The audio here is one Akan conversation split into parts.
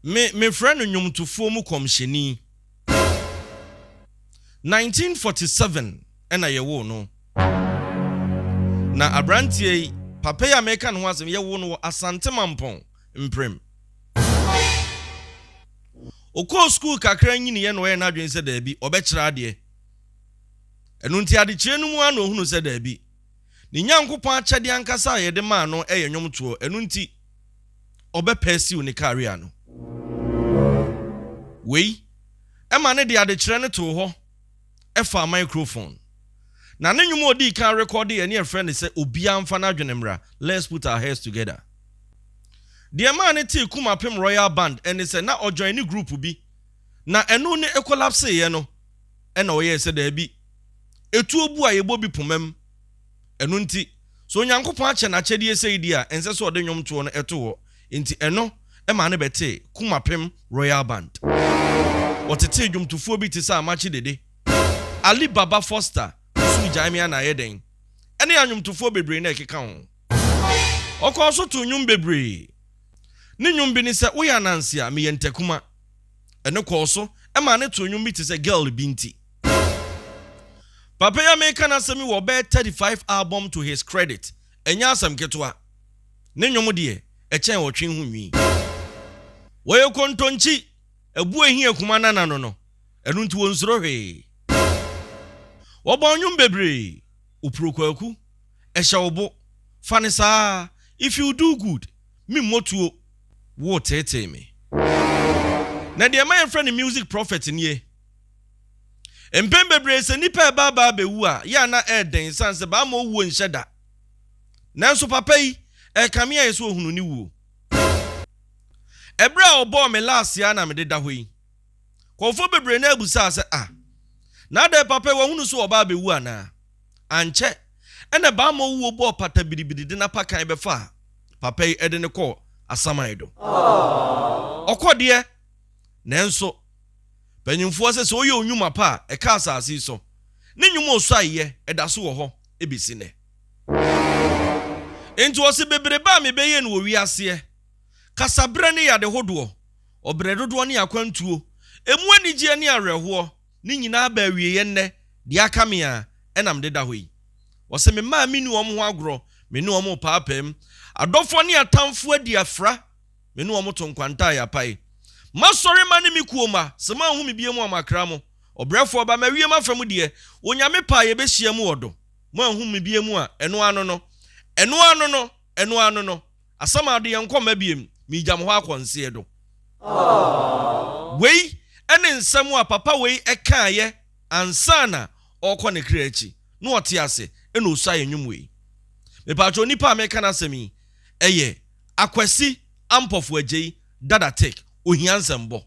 Me mefrɛ no nnwomtofoɔ mu kɔmhyɛni. 1947 na yɛwoo no. Na aberanteɛ yi, papa yi a meka ne ho asɛm, yɛwoo no wɔ Asante Mampɔn, Mprem. Ɔkɔɔ sukuu kakra nyiniiɛ na ɔyɛɛ n'adwene sɛ daabi, ɔbɛkyerɛ adeɛ. Ɛno nti adekyerɛ no mu ara na ɔhunuu sɛ daabi, ne Nyankopɔn akyɛdeɛ ankasa a yɛde maa no yɛ nnwomtoɔ, ɛno nti ɔbɛ pursue ne career no. Wei ma no de adekyerɛ no too hɔ faa microphone. Na ne nnwom a ɔdii kan rekɔdeeɛ ne yɛfrɛ no sɛ Obiara Mfa N'adwene Mmra, Let's Put Our Heads Together. Deɛ ɛmaa no tee Kumapem Royal Band ne sɛ na ɔjoine group bi na ɛno ne ɛkolapseeɛ no na ɔyɛɛ sɛ daabi, etuo bu a yɛbɔ bi pomam. Ɛno nti, sɛ Onyankopɔn akyɛ no akyɛdeɛ sei deɛ a, ɛnsɛ sɛ ɔde nnwomtoɔ no to hɔ. Enti ɛno maa no bɛtee Kumapem Royal Band. Wɔtetee dwomtofoɔ bi te sɛ Amakye Dede, Ali Baba Foster, Ɔsoro Gyae Me Ana Ayɛ Dɛn, ne anwomtofoɔ bebree na ɛkeka ho. Ɔkɔɔ so too nnwom bebree. Ne nnwom bi ne sɛ Woyɛ Ananse a, Meyɛ Ntakuma. Ɛno kɔɔ so maa no too nnwom bi te sɛ Girl Bi Nti. Papa yi a mereka n'asɛm yi wɔ bɛyɛ 35 album to his credit, ɛnyɛ asɛm ketewa. Ne nnwom deɛ, ɛkyɛn ɔtwe ho nwi. Wɔyɛ kontonkyi, abu ahia kuma nana no no, ɛno nti wɔnsuro hwee. Wɔbɔ nnwom bebree, Opuro Kwaku, Ɛhyɛ Wo Bo, Fa No Saa, If You Do Good, Memmɔ Tuo, Woreteetee Me. Na deɛ ɛma yɛfrɛ no music prophet nie. Mpɛn bebree sɛ nnipa reba aba abɛwu a, yɛ a na ɛyɛ den esiane sɛ baama owuo nhyɛ da. Nanso papa yi, ɛrekame ayɛ sɛ ɔhunu ne wuo. Ɛberɛ a ɔbɔɔ me last ara na mede da hɔ yi. Nkurɔfoɔ bebree no ara bisaa sɛ, Ah, na adɛn papa yi wahunu sɛ ɔreba abɛwu anaa? Ankyɛ na baama owuo bɔɔ pata biribiri de n'apakan bɛfaa papa yi de no kɔɔ asaman do. Ɔkɔ deɛ, nanso Mpanyimfoɔ sɛ sɛ woyɛ onwuma pa a ɛka asase yi so ne nnwuma osuaeɛ ɛda so wɔ hɔ bɛsi nnɛ. Enti ɔse bebrebe a mebɛyɛ no wɔ wiaseɛ, kasaberɛ ne yade hodoɔ, ɔbrɛ dodoɔ ne akwantuo, ɛmu anigyeɛ ne awerɛhoɔ, ne nyinaa aba awieɛ nnɛ, deɛ aka me ara ɛna mede da hɔ yi. Ɔse me mma a menni wɔn ho agorɔ, me ne wɔn repaapaam, adɔfoɔ ne atamfoɔ adi afra, Me ne wɔn to nkwanta a yɛapae. M'asɔre mma ne me kuo mma, sɛ moanhu me bio mu a moakra mo. Ɔbrɛfoɔ ba, mawie m'afa mu deɛ, Onyame pɛ a yɛbɛhyia mu wɔ do. Moanhu me bio mu a, ɛno ano no, ɛno ano no, ɛno ano no, Asamado yɛnkɔ mma biom, meregya mo hɔ akɔ nseɛ do. Wei ne nsɛm a papa wei kaeɛ ansa na ɔrekɔ ne kra akyi. Na ɔte ase na ɔsuaeɛ nnwom wei. Mepaakyɛw nipa a mereka n'asɛm yi yɛ Akwasi Ampofo Agyei Dada Tik, Ohia Nsɛmbɔ.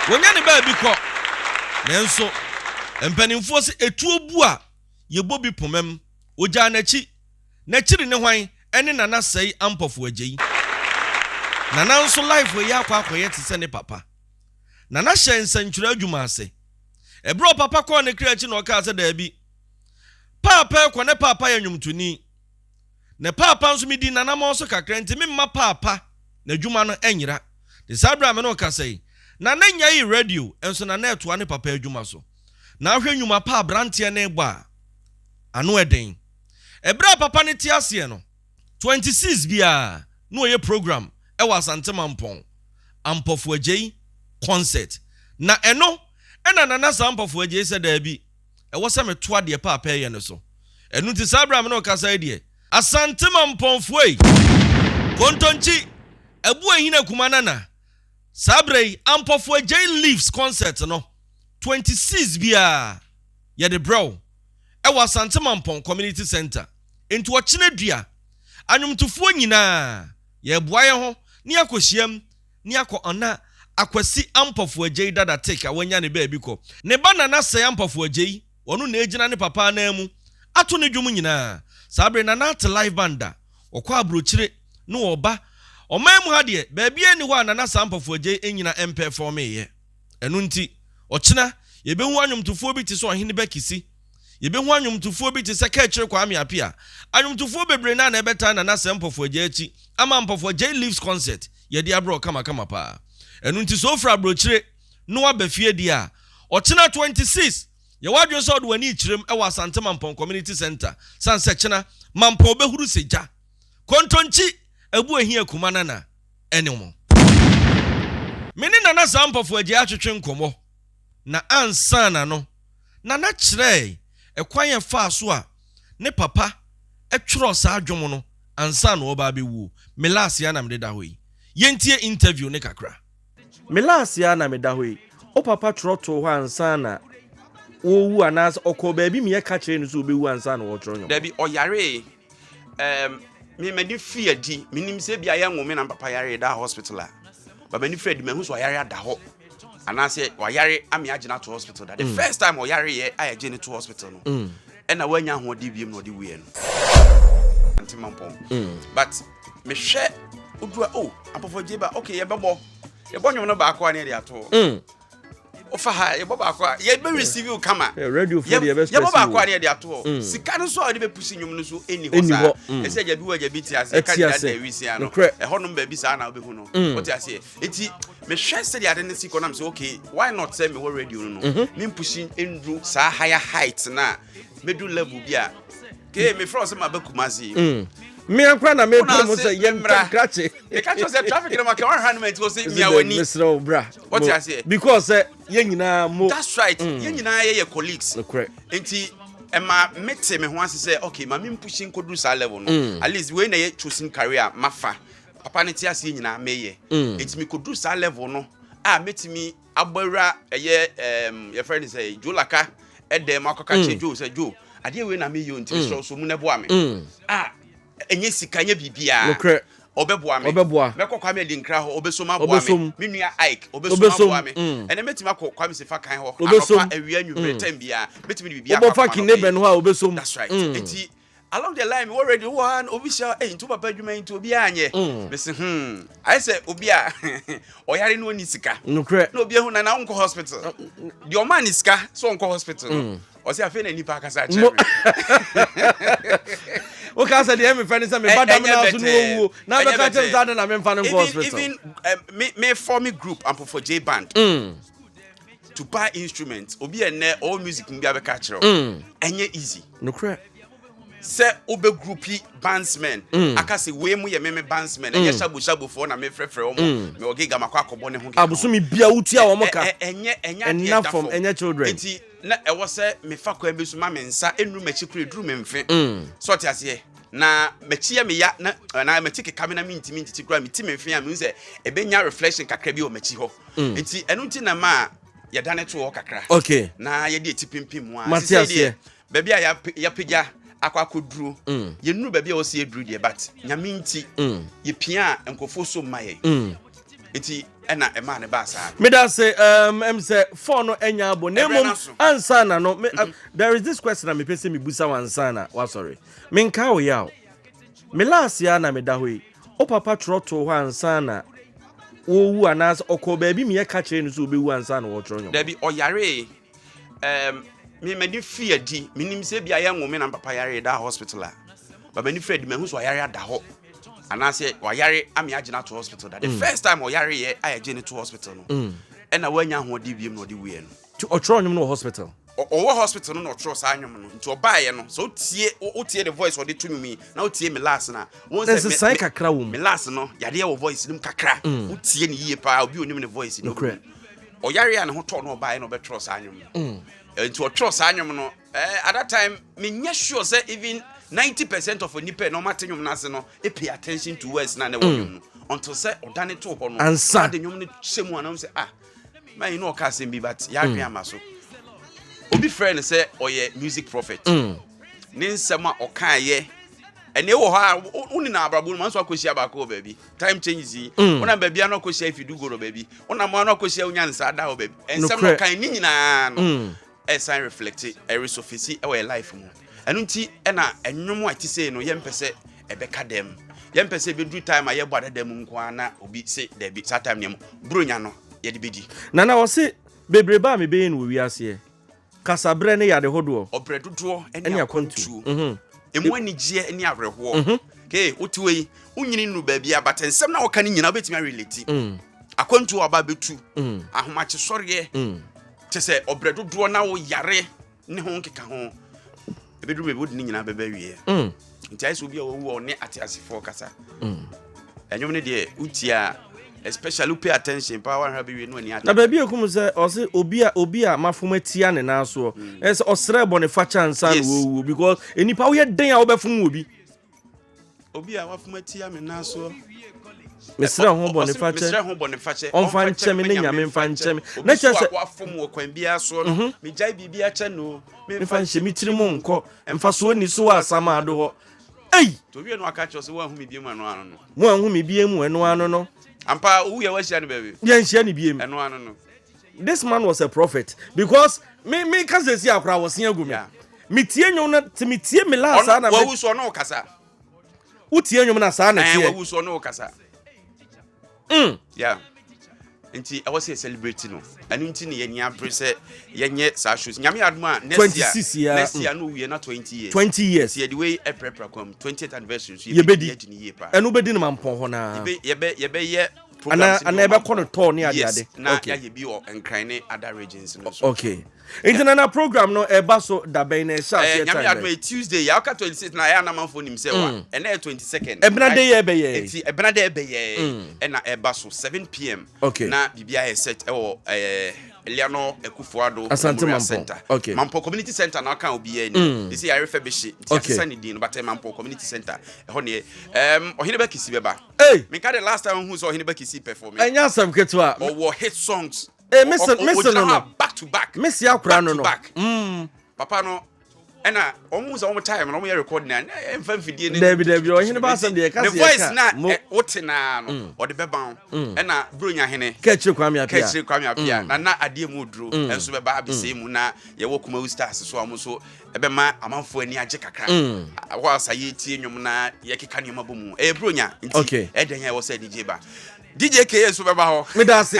Wɔnya ne baabi kɔ, nanso mpanimfoɔ se etuo bu a yɛbɔ bi pomam. Wɔgyaa n'akyi. N'akyiri ne hwan? Ɛne Nana Sɛi Ampofo Agyei. Nana nso life wei akɔ akɔyɛ te sɛ ne papa. Nana hyɛɛ nsɛntwerɛ adwuma ase. Ɛberɛ a ɔpapa kɔɔ ne kra akyi na ɔkaa sɛ, Daabi. Paapa rekɔ na Paapa yɛ nnwomtoni. Na Paapa nso medi n'anammɔn so kakra nti memma Paapa n'adwuma no nyera. Te saa berɛ a me ne wo kasa yi, Nana nyaee radio nso Nana retoa ne papa adwuma so. Na wohwɛ nnwuma pa a aberanteɛ no rebɔ a, ano ɛden. Ɛberɛ a papa no te aseɛ no, 26 biara na ɔyɛ program wɔ Asante Mampɔn, Ampɔfo Agyei concert. Na ɛno na Nana saa Ampɔfo Agyei sɛ daabi, ɛwɔ sɛ metoa deɛ Paapa ɛyɛ no so. Ɛno nti saa berɛ a me ne wo kasa yi deɛ, Asante Mampɔnfoɔ ei, Kontonkyi, Abu Ahina Kuma Nana, saa berɛ yi Ampɔfo Agyei Leaves concert no, 26 biara yɛde brɛ wo wɔ Asante Mampɔn Community Centre. Enti ɔkyena dua, anwomtofoɔ nyinaa, yɛreboa yɛn ho ne yɛakɔhyiam ne akɔ Ɔna Akwasi Ampɔfo Agyei Dada Tik a wanya ne baabi kɔ. Ne ba Nana Sɛe Ampɔfo Agyei, ɔno na ɛgyina ne papa ananmu ato ne dwom nyinaa. Saa bere Nana ate live band a, ɔkɔ aburokyire na ɔba. Ɔman mu ha deɛ, baabiara nni hɔ a Nana Sɛe Ampɔfo Agyei nnyina mpɛɛfɔɔmeeɛ. Ɛno nti, ɔkyena yɛbɛhu anwomtofoɔ bi te sɛ Ɔhene Bɛkisi. Yɛbɛhu anwomtofoɔ bi te sɛ Kaakyire Kwame Appiah. Anwomtofoɔ bebree no ara na ɛbɛtaa Nana Sɛ Mpɔfoɔ Agyei akyi ama Mpɔfoɔ Agyei Lives Concert yɛde abrɛ wo kamakama paa. Ɛno nti sɛ wofiri aburokyire na woaba fie deɛ a, ɔkyena 26 yɛ w'adwene sɛ wode w'ani rekyerɛm wɔ Asante Mampɔn Community Centre sane sɛ kyena Mampɔn bɛhuru sɛ gya. Kontonkyi, Abu Ahia Kuma Nana ɛne mo. Me ne Nana Saa Mpɔfoɔ Agyei atwetwe nkɔmmɔ na ansa na no Nana kyerɛe ɛkwan a ɛfaa so a ne papa twerɛɔ saa dwom no ansa na ɔreba abɛwuo. Me last ara na mede da hɔ yi. Yɛntie interview no kakra. Me last ara na meda hɔ yi. Wo papa twerɛ too hɔ ansa na ɔrewu anaasɛ ɔkɔɔ baabi ma yɛka kyerɛɛ no sɛ ɔbɛwu ansa na ɔretwerɛ nnwom no? Dabi, ɔyaree. Ɛɛm, me m'ani firi adi. Menim sɛ ebia yɛnwo me na me papa yaree daa hospital a, but m'ani firi adi, mahu sɛ ɔyare ada hɔ. Anaasɛ wayare ame agye no ato hospital da. The mm. first time ɔyareeɛ a yɛgye no to hospital no, mm. ɛna wanya ahoɔden wiem na ɔde wuiɛ no. Ante mampɔn. Mm. But mehwɛ odua oh apɔfɔ gye ba okay yɛbɛbɔ yɛbɔ nnwom no baako a ne yɛde ato hɔ. Wofa ha yɛbɔ baako a yɛbɛ receive wo kama. Yɛbɔ baako a ne yɛde ato hɔ. Sika no nso a wɔde bɛpusi nnwom no nso ɛnni hɔ saa. Ɛsɛ agya bi wɔ agya bi te aseɛ ka gyina da awisia no. Ɛhɔnom baabi saa na wobɛhu no. Wote aseɛ. Nti mehwɛ sɛdeɛ ade no si kɔ nam sɛ okay why not sɛ mewɔ radio no no mempusi nduru saa higher height no a mɛdu level bi a kee mefrɛ wo sɛ maba Kumasi. Me ankora na mepere mo sɛ yɛn ntɛm krakye. Meka kyerɛ sɛ traffic no maka wanhwɛ no ma nti wɔ sɛ mia w'ani. Mesrɛ wo bra. Wɔte aseɛ. Because sɛ yɛn nyinaa mo. That's right. Yɛn nyinaa yɛyɛ colleagues. Nokorɛ. Nti ɛma mete me ho ase sɛ okay ma mempushi nkɔduru saa level no. At least wei na ɛyɛ chosen career a mafa. Papa no te aseɛ nyinaa meyɛ. Nti mekɔduru saa level no a mɛtumi abɔ awura ɛyɛ ɛɛm yɛfrɛ no sɛ Joe Laka ɛdɛm mu akɔka kyerɛ Joe sɛ Joe adeɛ wei na meyɛ o nti mesrɛ wo so mu na ɛboa me. A ɛnyɛ sika nyɛ biribiara. Nokorɛ. Ɔbɛboa me. Ɔbɛboa. Mɛkɔ Kwame Adinkra hɔ ɔbɛsom aboa me. Me nua Ike ɔbɛsom aboa me. Ɛnɛ mɛtumi akɔ Kwame Sefa kan hɔ anɔpa awia anwummerɛ time biara mɛtumi de biribiara akɔ Wobɛfa akɔma no Kine Bɛn hɔ a ɔbɛsom. That's right. Nti Along the line, mewɔ radio wɔ ha na obi hyia ɛyi nti wo papa adwuma yi nti obiara anyɛ. Mese hmm ayɛ sɛ obi a ɔyare na ɔnni sika. Nokorɛ. Na obi ahu na na wonkɔ hospital. Deɛ ɔmaa ne sika sɛ ɔnkɔ hospital no, ɔse afei na nipa akasa akyerɛ me. Woka sɛ deɛ mefɛ ne sɛ me ba dam na so no owuo na bɛka kyerɛ me sɛ adɛn na memfa no nkɔ hospital. Even me me form group Ampofo J band. To buy instruments obi ɛnɛ all music mu bi abɛka akyerɛ wo. Ɛnyɛ easy. Nokorɛ. Sɛ wobɛ groupi bandsmen aka sɛ wei mo yɛ me me bandsmen ɛnyɛ shabu shabu foɔ na me frɛfrɛ wɔn me wɔ giga makɔ akɔbɔ ne ho keka ho. Abosome bia wotua wɔn ka. Ɛnyɛ ɛnyɛ adeɛ ɛda fam. Ɛnyɛ children. Nti na ɛwɔ sɛ mefa kwan bi so ma me nsa ɛnuru m'akyi kora ɛduru me mfe. So ɔte aseɛ na m'akyi yɛ me ya na anaa m'akyi keka me na mentumi ntiti koraa meti me mfe a mehu sɛ ɛbɛnya reflection kakra bi wɔ m'akyi hɔ. Nti ɛno nti na ma yɛdane to hɔ kakra. Okay. Na yɛde eti pimpim mu a. Mate aseɛ. Baabi a yɛapagya akɔ akɔduro, yɛnnuru baabi a wɔsi yɛduru deɛ, but Nyame nti, yɛpia a nkurɔfoɔ so mma yɛn. Nti ɛna ɛmaa ne baa saa. Meda ase, ɛm sɛ phone no anya abɔ. Na mmom ansa na no, me, there is this question a mepɛ sɛ mebusa wo ansa na wasɔre. Menkaa wo yaw. Me last a na meda hɔ yi, wo papa twerɛ too hɔ ansa na wɔrewu anaasɛ ɔkɔɔ baabi ma yɛka kyerɛɛ no sɛ ɔbɛwu ansa na wɔretwerɛ nnwom no? Dabi, ɔyaree. Um, me m'ani firi adi menim sɛ bia yɛnwo me na papa yare da hospital a but m'ani firi adi mahu sɛ ɔyare ada hɔ anaasɛ wayare ame agyina to hospital da the first time ɔyareɛ a yɛgye ne to hospital no ɛna wanya ahoɔden wiem na ɔde wuiɛ no. Nti ɔtwerɛ nnwom no wɔ hospital? Ɔwɔ hospital no na ɔtwerɛ saa nnwom no nti ɔbaeɛ no sɛ wotie wotie the voice ɔde to nnwom yi na wotie me last no a wohu sɛ nsesae kakra wɔ mu. Me last no yadeɛ wɔ voice no mu kakra wotie no yie paa obi onim ne voice no. Nokorɛ. Ɔyare a ne ho tɔɔ no ɔbaeɛ na ɔbɛtwerɛ saa nnwom no. Mm. Nti ɔtwerɛ saa nnwom no eh, at that time menyɛ sure sɛ even 90 percent of nipa na ɔmate nnwom no ase no eh, pay attention to words na na ɛwɔ mm. nnwom no until sɛ ɔdane too hɔ no ansa ɔde nnwom no hyɛ mu anam sɛ ah man yi na ɔka asɛm bi but yɛadwen mm. ama so obi frɛ no sɛ ɔyɛ music prophet mm. ne nsɛm a ɔkaeɛ ɛnna ɛwɔ hɔ a wonina abrabɔ no ma nso akɔhyia baako wɔ baabi Time changes yi. Mm. Wonam baabi ano akɔhyia ifidugo no baabi. Wonam ano akɔhyia wonya nsa da hɔ baabi. Nsɛm no kan ne nyinaa no. Mm. Ɛsan reflect ɛresɔfisi ɛwɔ yɛ life mu. Ɛno nti ɛna ɛnwom a ɛte sei no yɛmpɛ sɛ ɛbɛka dɛm. Yɛmpɛ sɛ ɛbɛduru time a yɛbɔ adada mu nko ara na obi se daabi saa time nneɛma buronya no yɛde bɛdi. Nana ɔse bebrebe a mebɛyɛ no wɔ wiaseɛ. Kasaberɛ ne yade hodoɔ. Ɔbrɛ dodoɔ ne Ɛne akwantuo. akwantuo. Emu anigyeɛ ne awerɛhoɔ. Kee, wote hɔ yi, wonyini nnuru baabi a, but nsɛm no a wɔka no nyinaa wobɛtumi arelate. Akwantuo a ɔba bɛtu, ahomakyesɔreɛ, kyɛ sɛ ɔbrɛ dodoɔ na woyare ne ho nkeka ho. Ɛbɛduru baabi wode ne nyinaa bɛba awieɛ. Nti ayɛ sɛ obi a wawu a ɔne ateasefoɔ kasa. Ɛnwom no deɛ wotie a, especially wo pay attention paa woanhwɛ a bɛwie no ani Na ate. baabi a ɛkum sɛ ɔse obi a obi a mafom atia ne nan soɔ ɛsɛ ɔsrɛ bɔne fakyɛ ansa na wɔwuo because nnipa woyɛ den a wobɛfom wɔ bi. Obi a wafom atia me nan soɔ. Mesrɛ ho bɔne fakyɛ. Mesrɛ ho bɔne fakyɛ. Ɔmfa nkyɛ me ne Nyame mfa nkyɛ me. Obi Na kyerɛ so a sɛ wafom wɔ kwan biara soɔ no, megyae biribi akyɛ no. Memfa nhyɛ me tiri mu nkɔ mfasoɔ ni so wɔ asamado hɔ. Ei! Nti owie no aka kyerɛ sɛ woanhu me biom ɛno ano no. Moanhu me biom ɛno ano no. Ampa owuiɛ woahyia no baabi. Yɛnhyia no biom. Ɛno ano no. This man was a prophet because me me ka sɛ si akora wɔse agu me. Yeah. Me tie nnwom na te me tie me last saa na me. Wawu so ɔno kasa. Wotie nnwom na saa na Eh, teɛ. wawu so ɔno kasa. Yeah. Nti ɛwɔ sɛ yɛ celebrate no. Ɛno nti ne yɛni abere sɛ yɛnyɛ saa shows. Nyame adom a next year, 26 year, next year no wie na 20 years. 20 years. Nti yɛde wei ɛprɛprɛ kwam 20th anniversary nso Yɛbɛdi. yɛbɛdi ne yie paa. Ɛno bɛdi no mampɔn hɔ naa. Yɛbɛyɛ Ana programs bi ana wɔ ɛbɛkɔ no Mampɔn. tɔɔ ne ade Yes, ade. na Okay. yɛayɛ bi wɔ Nkran ne other regions no so. Okay. Nti na na program no ɛba so da bɛn na ɛhyɛ Eh, aseɛ Nyame time adom bɛn? yɛ Tuesday, yɛ aka 26 na ɛyɛ anamanfoɔ nim sɛ wa. Ɛnɛ yɛ 22nd. Ɛbena de yɛ ɛbɛyɛ. Nti ɛbena de ɛbɛyɛ ɛna ɛba so 7 pm. Okay. Na biribi ayɛ set ɛwɔ Eliano Akufo-Addo Asante Memorial Mampong. Center. Okay. Mampong Community Center na ɔka obiara ni. Ɛsɛ yɛarefɛ bɛhye. Nti asesa ne din no but Mampong Community Center. Ɛhɔ ne yɛ. Ɔhene Bɛkisi bɛba. Hey! Menka the last time hu sɛ Ɔhene Bɛkisi perform. Ɛnyɛ asɛm ketewa. Ɔwɔ hit songs. Eh, mese Ɔgyina no hɔ no. a back to back. Mese akora Back no to no. back. Papa no ɛna ɔmo sɛ ɔmo time na ɔmo yɛ recording na ɛmfa mfidie ne Dabi dabi ɔhene ba asɛm deɛ ɛka ne sɛ voice yɛka. na Mo wote naa no ɔde bɛba wo ɛna Buronya hene Kɛkyire Kwame Apia. Kɛkyire Kwame Apia na na adeɛ mu oduro ɛnso bɛba abɛsɛe mu na yɛwɔ Kumawu Stars so a ɔmo nso ɛbɛma amanfoɔ ani agye kakra hɔ asa yɛtie nnwom na yɛkeka nneɛma bɔ mu ɛyɛ Buronya nti ɛdɛn a ɛwɔ sɛ DJ ba DJ KA nso bɛba hɔ. Meda ase.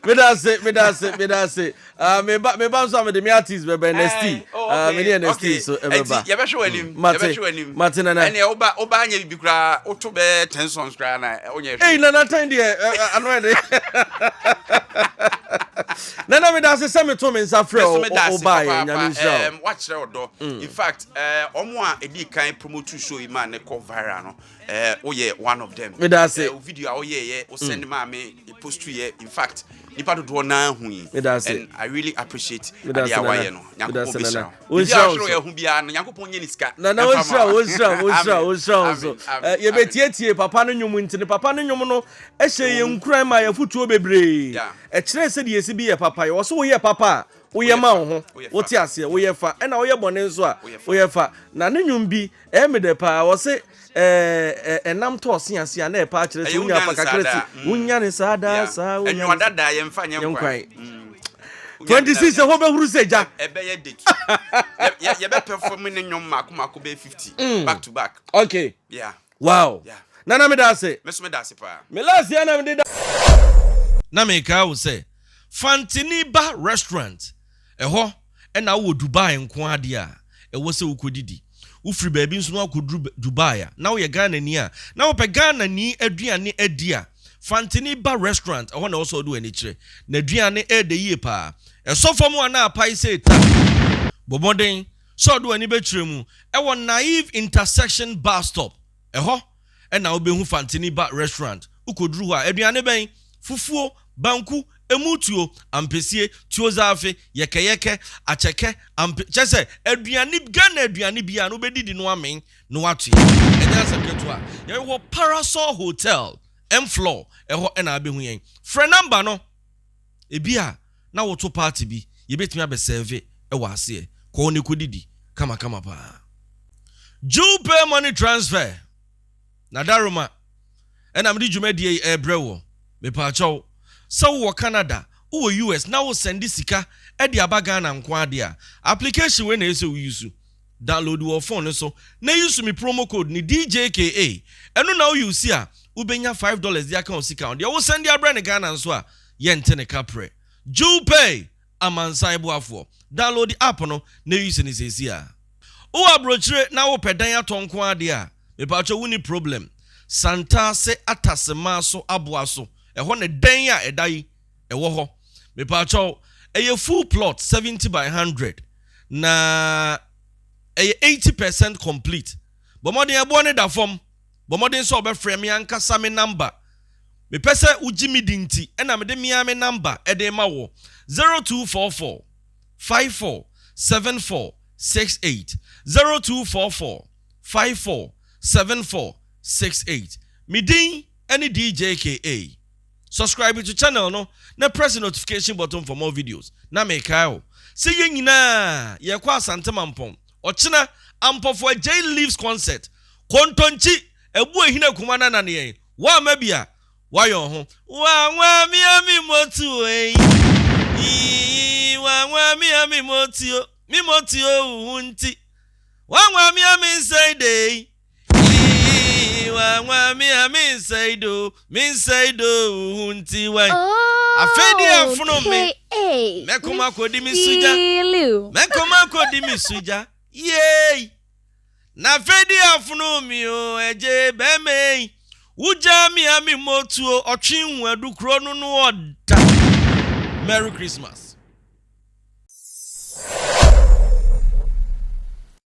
Meda ase, meda ase, meda ase. Ah, meba meba nso a mede me artist bɛbɛ NST. Oh, Ah, okay, me ne NST okay. so ɛbɛba. Enti yɛbɛhwɛ w'anim. Mate. Yɛbɛhwɛ w'anim. Mate nana. Ɛnea woba anyɛ bibi koraa woto bɛɛ 10 songs koraa na wonyɛ Ei hwee. nana tan deɛ ano ɛde. Nana meda ase sɛ meto me nsa frɛ Meso wo meda ase wobaeɛ papaapa. Nyame nhyira wo. Wakyerɛ ɔdɔ. In fact, ɔmo a ɛdii kan promote show yi ma ne kɔ viral no, woyɛ one of them. Meda ase. Wo video a woyɛɛyɛ, wo send maa me, post yɛ. In fact, nipa dodoɔ naa hu yi. Meda ase. And I really appreciate Meda adeɛ ase a nana. wayɛ no. Meda Nyankopɔn ase bɛhyira nana. wo. Wo Biribi a nhyira wo wohwere so. yɛ ho biara no, Nyankopɔn nyɛ ne sika. Nana Ɛmfa ma wonhyira wo. wo nhyira wo nhyira wo Amen. nhyira wo so. Amen. Amen. Eh, yɛbɛtietie papa no nnwom nti ne papa no nnwom no ɛhyɛ yɛn nkuran ma yɛfotuo bebree. Ɛkyerɛ sɛ deɛ yɛsi bi yɛ papa yɛ wɔ so woyɛ papa a woyɛ ma wo ho Woyɛ fa. wote aseɛ woyɛ fa ɛna woyɛ bɔne nso a Woyɛ fa. woyɛ fa na ne nnwom bi ɛyɛ me dɛ paa wɔ se ɛɛ ɛnam tɔɔ se ase a na ɛpa akyerɛ sɛ Ɛyɛ wonya wonya fa ne saa kakra daa. si wonya ne saa daa saa wonya ne Ɛnwoa dada yɛmfa nyɛ nyɛ nkwan. nkwan. Wonya 26 ɛhɔ bɛhuru sɛ gya. Ɛbɛyɛ date. Yɛbɛ perform ne nnwom mako mako bɛyɛ 50 back to back. Yeah. Wow. Nana meda ase. Me so meda ase paa. Me last year na mede da. Na mekaa wo sɛ Fantini Ba Restaurant, ɛhɔ na wowɔ Dubai nko ara deɛ a, ɛwɔ sɛ wokɔdidi. Wofiri baabi nso na woakɔduru Dubai a, na woyɛ Ghanani a, na wopɛ Ghanani aduane adi a, Fantini Ba Restaurant, ɛhɔ na ɛwɔ sɛ wode w'ani kyerɛ. N'aduane ɛyɛ dɛ yie paa. Ɛsɔ fam a na apae sɛ ta. Bɔ mmɔden sɛ wode w'ani bɛkyerɛ mu ɛwɔ Naive Intersection Bus Stop. Ɛhɔ na wobɛhu Fantini Ba Restaurant. Wokɔduru hɔ a, aduane bɛn? Fufuo, banku, emu tuo, ampesie, tuo zaafe, yɛkɛyɛkɛ, akyɛkɛ, ampe, kyerɛ sɛ aduane, Ghana aduane biara no wobɛdidi no amee na woatoa. Ɛnyɛ asɛm ketewa. Yɛwɔ Parasol Hotel, M floor, ɛhɔ na wobɛhu yɛn. Frɛ number no. Ebia na woto party bi, yɛbɛtumi abɛsɛɛve wɔ aseɛ. Kɔ hɔ na kɔdidi kamakama paa. Jewpay Money Transfer na Daroma ɛna mede dwumadie yi ɛrebrɛ woɔ. Mepaakyɛw, sɛ wowɔ Canada, wowɔ US na wo sɛnde sika de aba Ghana nko ara deɛ a, application wei na ɛyɛ sɛ wo use. Download wɔ phone no so na use me promo code no DJKA. Ɛno na wo use a, wobɛnya $5 de aka wo sika ho. Deɛ wo sɛnde abrɛ no Ghana nso a, yɛnte ne ka prɛ. Jupay, amansan boafoɔ. Download app no na use no seesei ara. Wowɔ abrokyire na wopɛ dan atɔ nko ara deɛ a, mepakyɛw wonni problem. Santase Atasemaso Aboaso, ɛhɔ na dan a ɛda yi ɛwɔ hɔ. Mepakyɛw, ɛyɛ full plot, 70 by 100, na ɛyɛ 80 percent complete. Bɔ mmɔden, ɛboɔ no da fam. Bɔ mmɔden sɛ wobɛfrɛ me ankasa me number. Mepɛ sɛ wogye me di nti na mede me ara me number de rema woɔ, 0244 54 74 68, 0244 54 74 68. Me din ne DJKA. Subscribe to channel no na press notification button for more videos. Na mekae wo sɛ yɛn nyinaa yɛrekɔ Asante Mampɔn ɔkyena Ampɔfo Agyei Leaves Concert. Kontonkyi, Abu Ahina Kuma no anane yɛn. Woamma bi a, woayɛ wo ho. Wanwa me a me motuo ei Ii wanwa me a me motuo Me motuo wo ho nti Wanwa me a me nsɛe da ei Ii wanwa me a me nsɛe do Me nsɛe do wo ho nti wan Afei deɛ afono me Okay, Mɛkɔ me makɔdi me sugya feel you. Mɛkɔ makɔdi me sugya Yei Na afei deɛ afono me o ɛgye bɛɛma ei Wo gyaa me a me mmɔ tuo ɔtwe hu adu kuro no no ɔda Merry Christmas.